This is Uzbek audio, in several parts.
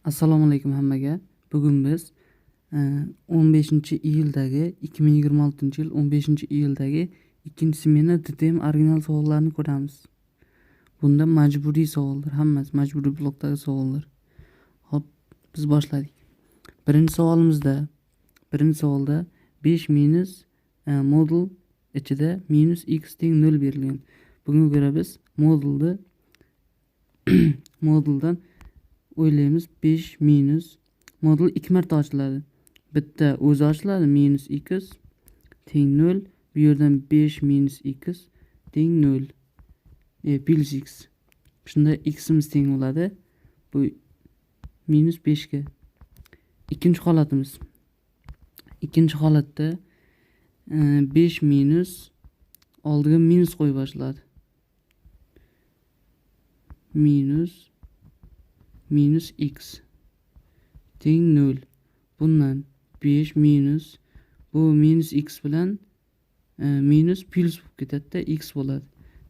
Assalomu alaykum hammaga. Bugun biz 15-iyuldagi 2026-yil 15-iyuldagi ikkinchi smena DTM original savollarini ko'ramiz. Bunda majburiy savollar, hammasi majburiy blokdagi savollar. Xo'p, biz boshladik. Birinchi savolimizda, birinchi savolda 5 minus modul ichida minus x teng 0 berilgan. Bunga ko'ra biz modulni moduldan o'ylaymiz. 5 minus modul 2 marta ochiladi. Bitta o'zi ochiladi, minus x teng 0. Bu yerdan 5 minus x teng 0. Plus x. Shunda x'imiz teng bo'ladi. Bu minus 5 ga. Ikkinchi holatimiz. Ikkinchi holatda 5 minus oldiga minus qo'yib ochiladi. Minus minus x teng 0. Bundan 5 minus bu minus x bilan minus plus bo'lib ketadi-da, x bo'ladi.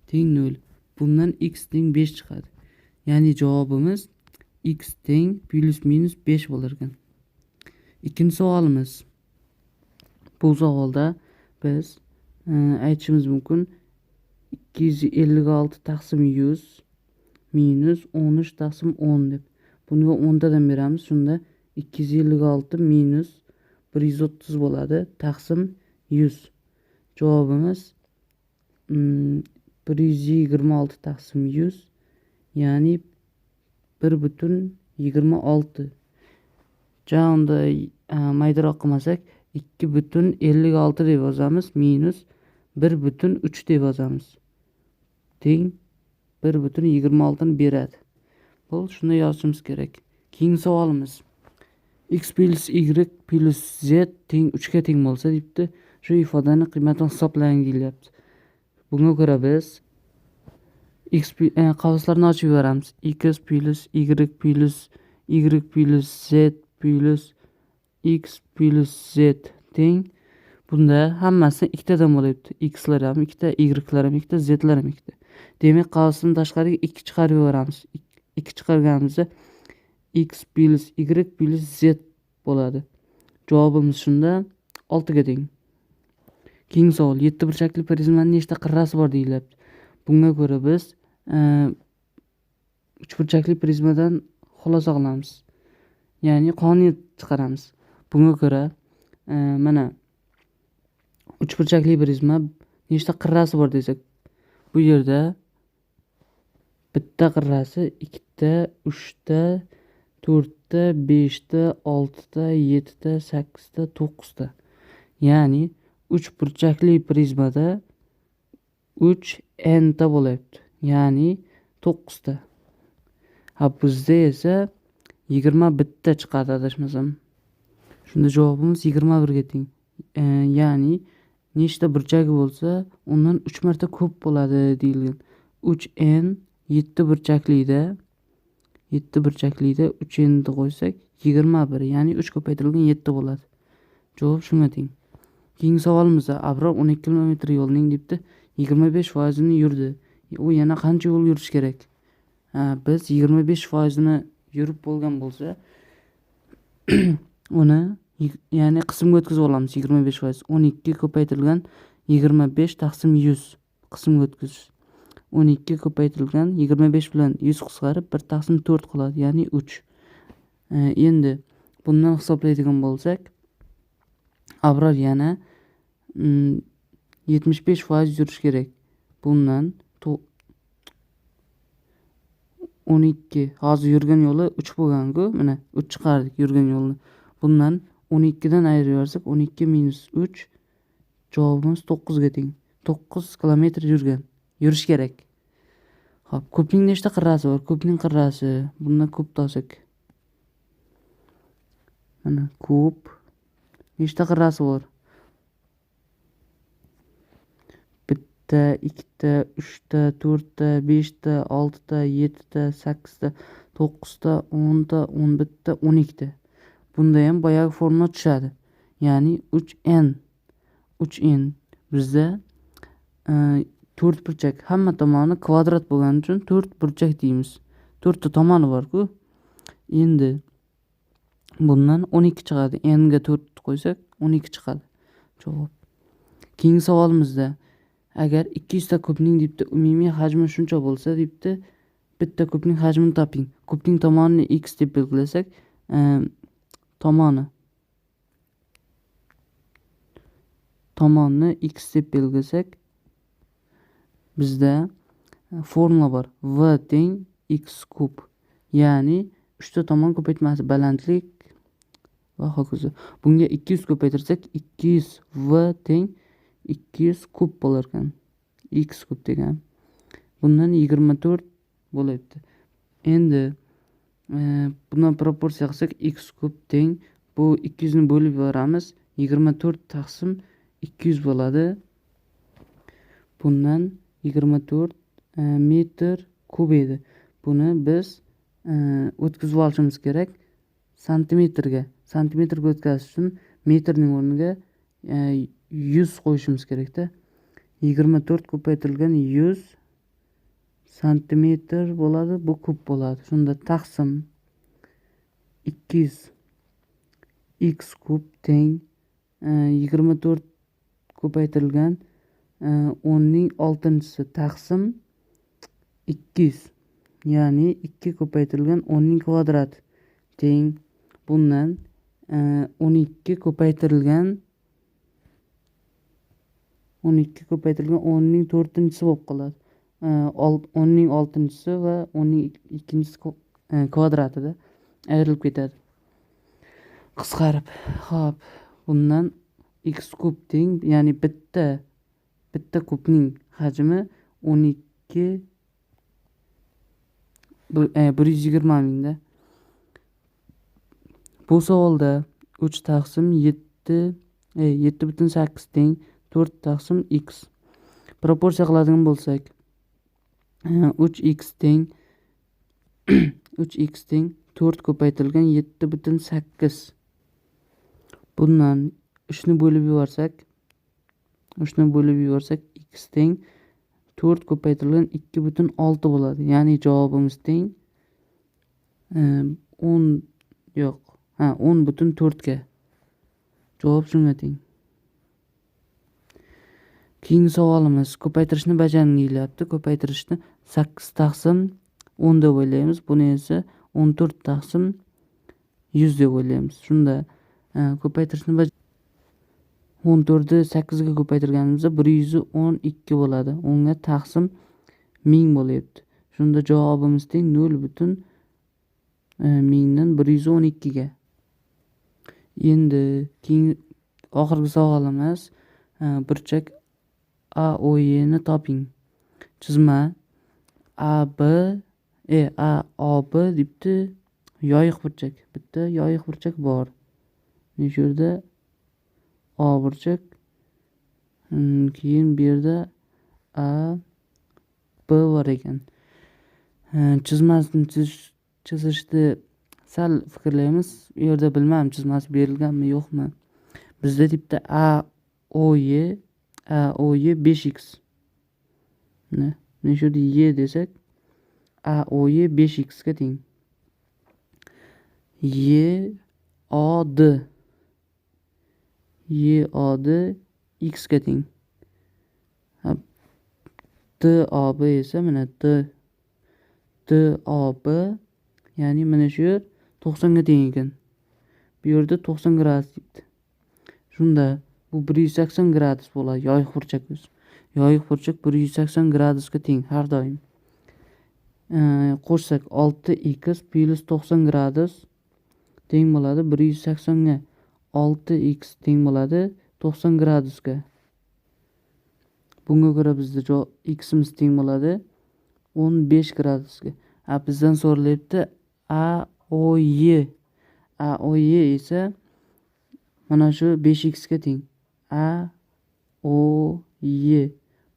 Teng 0. Bundan x teng 5 chiqadi. Ya'ni javobimiz x teng plus minus 5 bo'lar ekan. Ikkinchi savolimiz. Bu savolda biz aytishimiz mumkin 256 taqsim 100 minus 13 taqsim 10 deb. Bunga 10 tadan beramiz. Shunda 256 minus 130 bo'ladi taqsim 100. Javobimiz 126 taqsim 100, ya'ni 1,26. Ja unda maydaroq qilmasak 2,56 deb yozamiz minus 1,3 deb yozamiz. Teng 1,26 ni beradi. Bu shuni yozishimiz kerak. Keyingi savolimiz. X plus y plus z teng 3 ga teng bo'lsa debdi. Shu ifodani qiymatini hisoblang deyilyapti. Bunga ko'ra biz x qavslarni ochib yuboramiz. X plus y plus y plus z plus x plus z teng. Bunda hammasi ikkitadan bo'lyapti. X'lar ham ikkita, y'lar ham ikkita, z'lar ham ikkita. Demak, qavsdan tashqariga 2 chiqarib yuboramiz. 2 chiqarganimizda x plus y plus z bo'ladi. Javobimiz shunda 6 ga teng. Keyingi savol, 7 burchakli prizmaning nechta qirrasi bor deyilyapti. Bunga ko'ra biz 3 burchakli prizmadan xulosa qilamiz. Ya'ni qonun chiqaramiz. Bunga ko'ra mana 3 burchakli prizma nechta qirrasi bor desak, bu yerda bitta qirrasi, ikkita, uchta, to'rtta, beshta, oltita, yettita, sakkizta, to'qqizta. Ya'ni 3 burchakli prizmada 3 n ta bo'lyapti. Ya'ni 9 ta. Ha, bizda esa 21 ta chiqadi adashmasam. Shunda javobimiz 21 ga teng. Ya'ni nechta burchagi bo'lsa, undan 3 marta ko'p bo'ladi deyilgan. 3 n 7 burchaklida 7 burchaklida 3 n ni qo'ysak 21, ya'ni 3 ko'paytirilgan 7 bo'ladi. Javob shunga teng. Keyingi savolimizda Abror 12 kilometr yo'lning debdi 25%ni yurdi. U yana qancha yo'l yurish kerak? Biz 25%ni yurib bo'lgan bo'lsa, uni ya'ni qismga o'tkazib olamiz 25%. 12 ko'paytirilgan 25 taqsim 100 qismga o'tkazish. 12 ko'paytirilgan 25 bilan 100 qisqarib 1 taqsim 4 qoladi, ya'ni 3. Endi bundan hisoblaydigan bo'lsak, Abror yana 75% yurish kerak. Bundan 12 hozir yurgan yo'li 3 bo'lgan-ku, mana 3 chiqardik yurgan yo'lni. Bundan 12 dan ayirib yuborsak 12 minus 3 javobimiz 9 ga teng. 9 kilometr yurgan. Yurish kerak. Xo'p, ko'pning nechta qirrasi bor? Ko'pning qirrasi, bundan ko'p olsak. Mana ko'p nechta qirrasi bor? Bitta, ikkita, uchta, to'rtta, beshta, oltita, yettita, sakkizta, to'qqizta, o'nta, o'n bitta, o'n ikkita. Bunda ham boyagi formula tushadi. Ya'ni 3n. 3n bizda 4 burchak, hamma tomoni kvadrat bo'lgani uchun 4 burchak deymiz. 4 ta tomoni bor-ku. Endi Bundan 12 chiqadi. N ga 4 qo'ysak 12 chiqadi javob. Keyingi savolimizda agar 200 ta kubning debdi umumiy hajmi shuncha bo'lsa debdi, bitta kubning hajmini toping. Kubning tomonini x deb belgilasak, tomonni x deb belgilasak, bizda formula bor. V teng x kub. Ya'ni 3 ta tomon ko'paytmasi, balandlik va hokazo. Bunga 200 ko'paytirsak 200 v teng 200 kub bo'lar ekan. X kub degan. Bundan 24 bo'lyapti. Endi bundan proporsiya qilsak x kub teng bu 200 ni bo'lib yuboramiz. 24 taqsim 200 bo'ladi. Bundan 24 metr kub edi. Buni biz o'tkazib olishimiz kerak santimetrga. Santimetrga o'tkazish uchun metrning o'rniga 100 qo'yishimiz kerakda. 24 ko'paytirilgan 100 santimetr bo'ladi, bu kub bo'ladi. Shunda taqsim 200 x kub teng 24 ko'paytirilgan 10ning 6-chisi taqsim 200, ya'ni 2 ko'paytirilgan 10ning kvadrati teng bundan 12 ko'paytirilgan 12 ko'paytirilgan 10ning 4-chisi bo'lib qoladi. 10ning 6-chisi va 10ning 2-chisi kvadratida ayrilib ketadi. Qisqarib. Xo'p, bundan x kub teng, ya'ni bitta kubning hajmi 12 120 mingda. Bu savolda 3 taqsim 7 7.8 teng 4 taqsim x. Proporsiya qiladigan bo'lsak 3x teng 3x teng 4 ko'paytirilgan 7.8. Bundan 3 ni bo'lib yuborsak, 3 ni bo'lib yuborsak x teng 4 ko'paytirilgan 2.6 bo'ladi. Ya'ni javobimiz teng 10 yo'q, ha 10.4 ga. Javob shunga teng. Keyingi savolimiz ko'paytirishni bajaring deyilyapti. Ko'paytirishni 8 taqsim 10 deb o'ylaymiz. Buni esa 14 taqsim 100 deb o'ylaymiz. Shunda ko'paytirishni 14 ni 8 ga ko'paytirganimizda 112 bo'ladi. 10 ga taqsim 1000 bo'lyapti. Shunda javobimiz teng 0.1000dan 112 ga. Endi keyingi oxirgi savolimiz burchak AOY ni toping. Chizma AB AOB debdi, yoyiq burchak. Bitta yoyiq burchak bor. Mana shu yerda A burchak, keyin bu yerda A B bor ekan. Chizmasini chizishni sal fikrlaymiz. U yerda bilmadim chizmasi berilganmi yo'qmi. Bizda debdi AOY 5x. Mana shu yerda Y desak AOY 5x ga teng. YOD YOD x ga teng. DOB esa mana DOB, ya'ni mana shu yer 90 ga teng ekan. Bu yerda 90 gradus debdi. Shunda bu 180 gradus bo'ladi yoyiq burchak o'zi. Yoyiq burchak 180 gradusga teng har doim. Qo'shsak 6x plus 90 gradus teng bo'ladi 180 ga. 6x teng bo'ladi 90 gradusga. Bunga ko'ra bizda x'imiz teng bo'ladi 15 gradusga. Bizdan so'ralyapti AOY. AOY esa mana shu 5x ga teng. AOY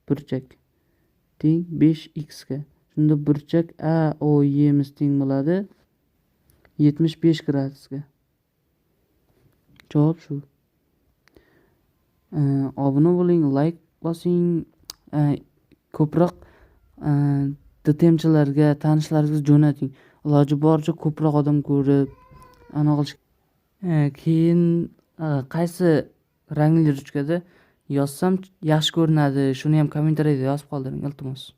burchak teng 5x ga. Shunda burchak AOYimiz teng bo'ladi 75 gradusga. Javob shu. Obuna bo'ling, like bosing, ko'proq DTMchilarga, tanishlaringizga jo'nating. Iloji boricha ko'proq odam ko'rib, ana qilish. Keyin qaysi rangli ruchkada yozsam yaxshi ko'rinadi, shuni ham kommentariyada yozib qoldiring, iltimos.